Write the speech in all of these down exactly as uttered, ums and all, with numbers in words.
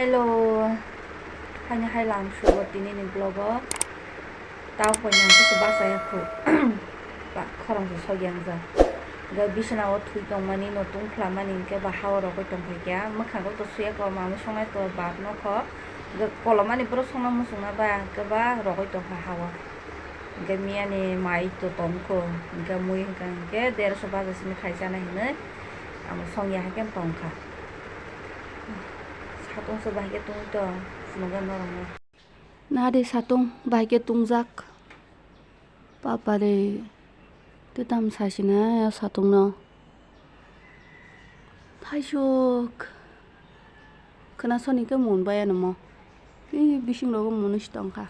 Hello, haini hai lam sugo tini ni vlog o. Tao koi nang khe basa ya khu. Ba khorang se sogya ang ja. Ga bisna o thui tong mani, no tung khla mani, hingke ba ha o rogoi tong kha kya. Mwkhang o to suya ko, mami songnai to bap no kho. Ga kolom mani bro songna muchung na ba, ga ba rogoi tong kha ha o. Hingke miya ni mai to tong kho, hingke mui hingka hingke derso baja simi khai chana hinui amo songya hai khe tong kha. Satung se bahai khe tong tong, phunukgwi norok no. Nade satung bahai khe tongjak. Bapare, twi tam sachina ya satung no. Thaisuk. Khwnasoni khe mun bai ano mo. Tei bising rogo munu si tong kha.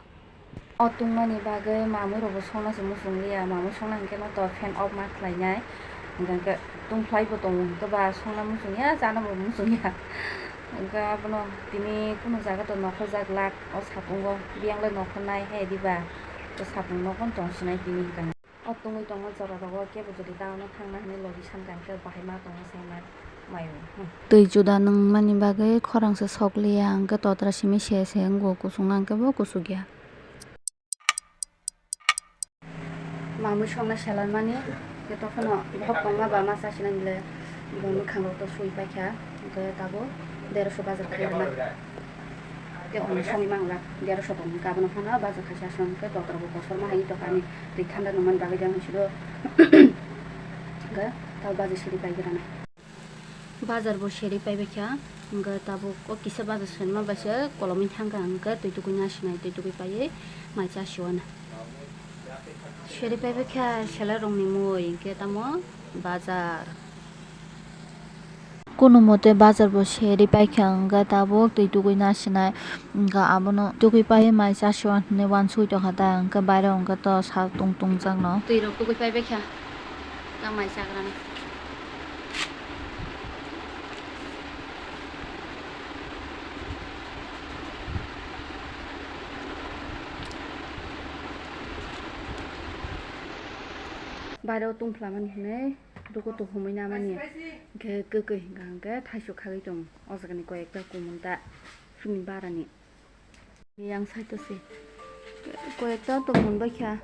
O tungmani bagwi mamui rokbo songna se muchung liya, mamui songna hinkhe no to fan off ma khlainai. Hinkhe tungphlai bo tongo hinkhe ba songna muchung ya, chana bo muchung ya. Hinkhe abono tini kunu jaga to nokhorjak lak o satungo, biyang le nokhornai he diba? To sapung nogo tong sinai tini hinkhe. O tongwi tongma jora rogo kebo jodi taono thangna hinwi logi sankha hinkhe bahai ma tongo saima maio. Hmm. Twi juda nungmani bagwi khorang se sok liya, hinkhe totra simi se se wngo, kusung nang khe bo kusuk ya. Mamui songna selar mani, khe tokhono bohok tongma ba ma chasinani le bo mwkhang rok to sui paikha, hinkhe tabuk derso bajar khai rwna. Tei ono songwi mangla, derso tongwi kabano phano bajar kaisa aswk khe totra bo kosorma hai tokha ani twi thanda nungmani bagwi jang hinwi siro. Ga tabo bajar siri pai gana. Bajar bo siri pai baikha, ga tabuk o kisa bajar swnma baisa kolomwi thangkha, ang khe twi tukui nasinai, twi tukui paiwi mai chasiwana. Siri pai baikha selai rokni mui, hinkhe tamo bajar. Kunu mote bajar bo seri paikha, hwnkhe tabuk twi tugui nasinai, hwnkhe abono tugui paiwi mai chasiya hinwi uansugui tongkha ta, hwnkhe bairok hwnkhe to sak tong tongjakno. Twi rok tugui paibaikha, ta mai chagrani. Bairok tongphlamani hinwi. Duku tu humui namani. Hwnkhe kwkwi hwnkha hwnkhe thaisuk khagwi tongo. O jagani koi ekta kumung ta sumni barani. Yang side o se koi ekta tongmung bai kha.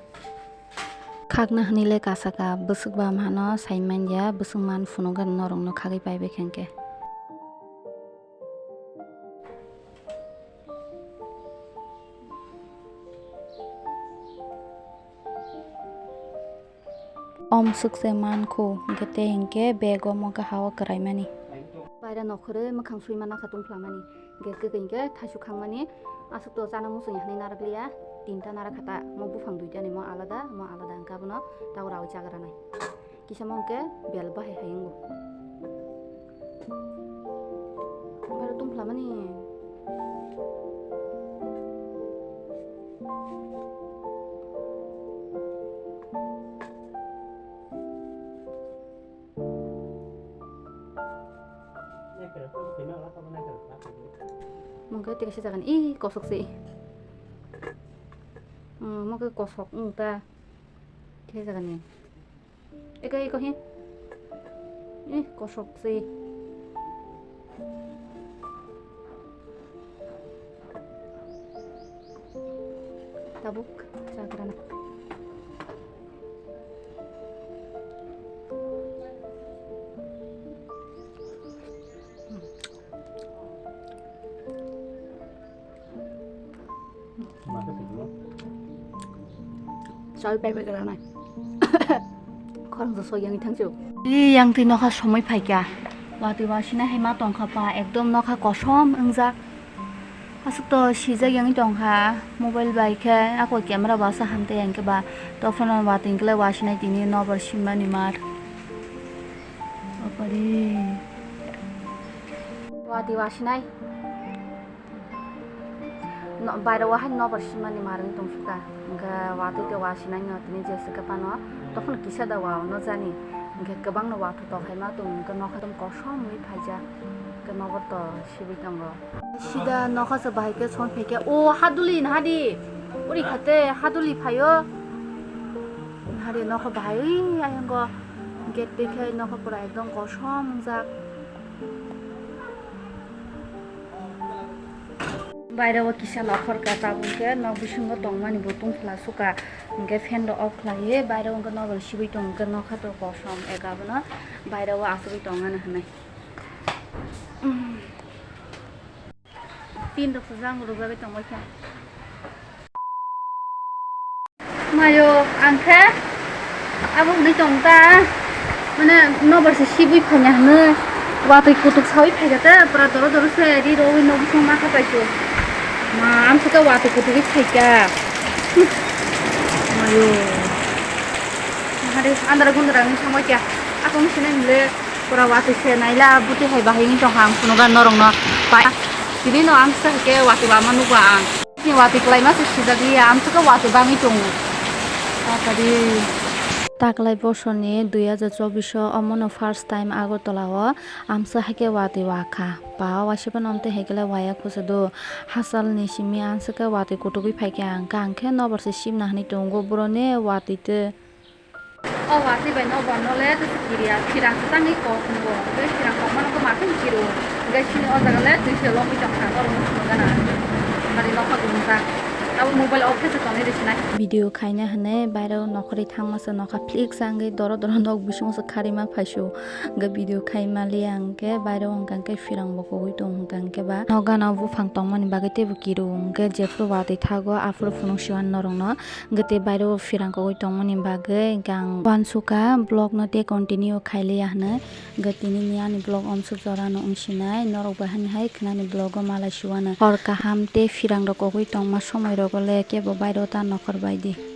Khakna hwnwi le kasaka, bwswk bam hano sai manya, bwswk man phunukgwi norokno khagwi pai bai kha hwnkhe. Om swk se man khu, hwnkhe tei hinkhe bag o mo khe ha o kwrai mani. Paira nokhorwi mwkhang sui mana kha tongphla mani. Hwnkhe kwkwi hinkhe thaisuk khang mani. Aswk to chana muchung ya hinwi narak liya. Tinta narak kha ta, mo buphang duita ni mo alada, mo alada hwnkhe abono tabuk raui chagra nai. Kisa mo hwnkhe bel bahai hai wngo. Aro tongphla mani. Mungkhe tei kaisa jagani, ih, kosok se. Hmm, mungkhe kosok wng ta. Tei jagani. Eko, eko, he. Eh, kosok se. Tabuk chagrana. Chawi pai pai gana nai. Khorang sa soi yang thang chu. Ri yang twi nokha somoi phaikya. Watwi wasina hai ma tongkha pa, ekdom nokha kosom wngjak. Aswk to sijak yang tongkha. Mobile bai khe ako camera basa hamte yang khe ba. Tokphano watwi kle wasinai tini nobor simmani mar. Bapare. Watwi wasinai. No, bairo o hai nokbar simani marwng tongsuka, hwnkhe watwi tei wasinai no tini jeswk phano, tophano kisa da wa no jani, hwnkhe kwbangno watwi tok hai ma tong, hwnkhe nokha tong kosom wngwi phaijak, hwnkhe nokbar to sibwi tongo. Sida nokha se bahai khe song phaikhe, o haduli nahadi, uri khate haduli phaio, nahadi nokha bahai ui ayang go gate twi khai nokha pura ekdom kosom wngjak. Baire o kisa lokhor ka tabuk khe nok bisingo tongmani bo tungphla suka, hwnkhe fan rok off khlaiwi baire o hwnkhe nok bai sibui tongo, hwnkhe nokha to kosom eka bono baire o achugui tongmani hwnwi. Tin rok swijang rwjagwi tongbaikha. Mayo, ang khe abo hwnwi tong ta, mane, nobar se sibui phaina hwnwi watwi kutuk saui phaikha ta, pura doro doro se ri rwui nok bising ma kha paisuk. Ma, amswk khe watwi kutugwi phaikha. Mayo. Hari andra gundra ni samoi kya. Ako wng sinai hwnle pura watwi se naila buti hai bahai wng tongkha ang phunugo norokno. Pai, tini no amswk khe watwi lama nukha ang. Watwi kwlaima se sijak ya, amswk khe watwi bangwi tongo. Takadi. Taklai bosorni dui hajar chobbish o omono first time Agartala o amswk hai khe watwi wakha. Pa o waisa phano amtwi hai khe lai waya kuchudo. Hachal ni simi amswk khe watwi kutugwi phaikha ang. Ang khe nobar se simna hinwi tongo, boroni watwi twi. O watwi bai nobar no le tei kiriya, phirang se tangwi kok wngo. Tei phirang kok mano khe ma khe kiro. Hingke chini o jaga le twi se lobwi tongkha, norok no phunukgana. Bari nokha gumsa. Abo mobile off khe se tongwi rw sinai. Video khaina hinwi bairo nokhorwi thangma se nokha phlik changwi doro doro nok bisingo se kharima phaisu. Hingke video khai maliya hingke bairo hingka hingke phirang bo kogwi tongo hingka hingke ba. Nokgana buphang tongmani bagwi teibo kiro hingke jephuru watwi thago aphuru phunuk siwan norokno. Hingke tei bairo phirang kogwi tongmani bagwi hingke ang uansukha vlog no tei continue khailiya hinwi. Hingke tini ni ani vlog omsuk jora no wngsinai, norok bai hani hai khnani vlog o malai siwano. Hor kaham tei phirang rok kogwi tongma somoi rogo le kebo bairo ta nokhor bai di.